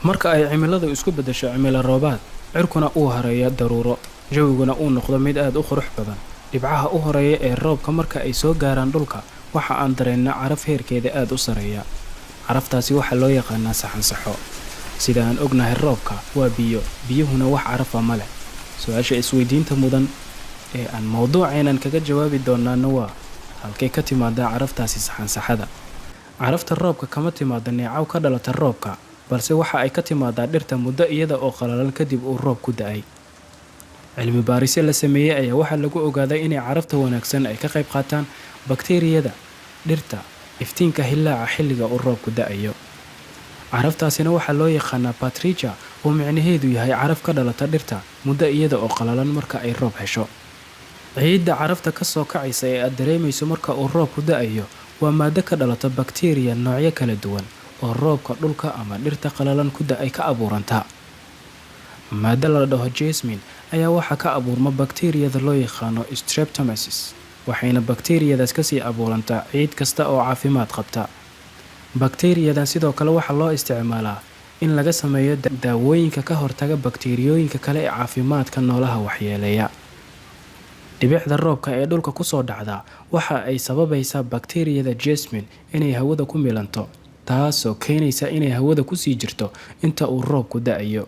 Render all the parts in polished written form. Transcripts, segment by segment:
Marka ay cimiladu isku beddesho cimilo roobaad, cirkuna uu hareeyo daruuro, jawiguna uu noqdo mid aad u qurux badan, dhibcaha u horeeya ee roobka marka ay soo gaaraan dhulka, waxa aan dareennaa caraf heerkeeda aad u sarreeya. Caraftaasi waxaa loo yaqaanaa saxansaxo. Sida aan ognahay, roobka waa biyo, biyuhuna wax carafa ma leh. Su-aasha isweydiinta mudan ee aan mowduuceenan kaga jawaabi doonaana waa: halkay ka timaadaa caraftaasi saxansaxada? Carafta roobka kama timaado neecaw ka dhalata roobka, balse waxa ay ka timaadaa dhirta muddo iyada oo qalalan kadib uu roob ku da'ay. Cilmi baarisyo la sameeyey ayaa waxaa lagu ogaaday inay carafta wanaagsan ay ka qayb qaataan bakteeriyada dhirta, iftiinka hillaaca xilliga uu roobku da'ayo. Caraftaasina waxaa loo yaqaanaa petrichor, oo micnaheedu yahay caraf ka dhalata dhirta muddo iyada oo qalalan marka ay roob hesho. Ciidda carafta ka soo kacaysa ee aad dareemayso marka uu roobku da'ayo waa maado ka dhalata bakteriya noocyo kala duwan oo roobka dhulka ama dhirta qalalan ku da'ay ka abuuranta. Maado la dhaho geosmin ayaa waxaa ka abuurma bakteriyada loo yaqaano Streptomyces, waxayna bakteriyadaas kasii abuurantaa ciid kasta oo caafimaad qabta. Bakteriyadan sidoo kale waxaa loo isticmaalaa in laga sameeyo daawooyinka ka hortaga bakteriyooyinka kale ee caafimaadka noolaha waxyeeleeya. Dhibicda roobka ee dhulka kusoo dhacda waxa ay sababaysaa bakteriyada geosmin inay hawada ku milanto, taasoo keenaysa inay hawada kusii jirto inta uu roobku da'ayo.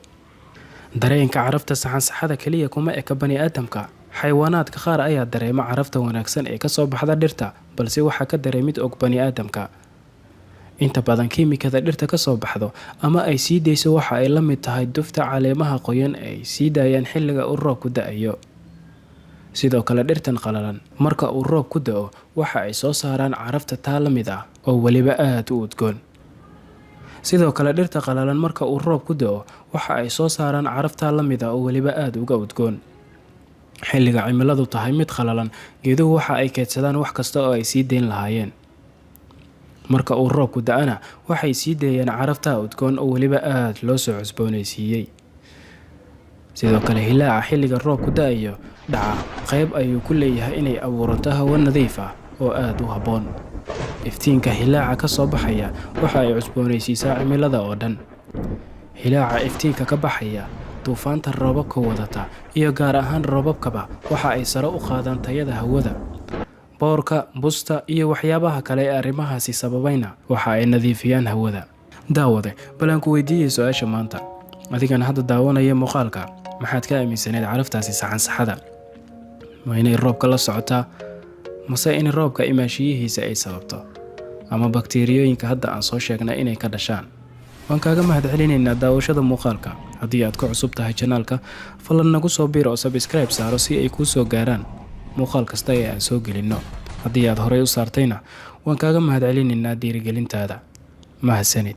Dareenka carafta saxansaxada kaliya kuma eka bani aadamka. Xayawaanaadka qaar ayaa dareema carafta wanaagsan ee kasoo baxda dhirta, balse waxaa ka dareemid og bani aadamka. Inta badan kiimikada dhirta kasoo baxdo ama ay sii dayso waxa ay la mid tahay dufta caleemaha qoyan ee ay sii daayaan xilliga uu roobku da'ayo. Sidoo kale, dhirtan qalalan marka uu roob ku da'o waxa ay soo saaraan carafta taa la mid ah oo weliba aad u udgoon. Sidoo kale, dhirta qalalan marka uu roob ku da'o waxa ay soo saaraan caraftaa la mid ah oo weliba aada uga udgoon. Xilliga cimiladu tahay mid qalalan, geeduhu waxa ay keydsadaan wax kasta oo ay sii dayn lahaayeen. Marka uu roobku da'ana, waxay sii daayaan caraftaa udgoon oo weliba aada loo soo cusboonaysiiyey. Sidoo kale, hilaaca xilliga roobku da'ayo dhaca qayb ayuu ku leeyahay inay abuurato hawo nadiif ah oo aada u habboon. Iftiinka hilaaca ka soo baxaya waxa ay cusboonaysiisaa cimilada oo dhan. Hilaaca iftiinka ka baxaya, duufaanta roobabka wadata iyo gaar ahaan roobabkaba waxa ay sare u qaadaan tayada hawada. Boorka, busta iyo waxyaabaha kale ee arrimahaasi sababayna waxa ay nadiifiyaan hawada. Daawade, bal aan ku weydiiyey su-aasha maanta. Adigana hadda daawanaya muuqaalka, maxaad ka aaminsaneed caraftaasi saxansaxada? Ma inay roobka la socotaa, mase in roobka imaashiyihiisa ay sababto, ama bakteeriyooyinka hadda aan soo sheegnay inay ka dhashaan? Waan kaaga mahadcelinaynaa daawashada muuqaalka. Haddii aad ku cusub tahay channelka, falan nagu soo biir oo subscribe saaro si ay kuu soo gaaraan muuqaal kasta ee aan soo gelinno. Haddii aad horey u saartayna, waan kaaga mahadcelinaynaa dhiirigelintaada. Mahadsanid.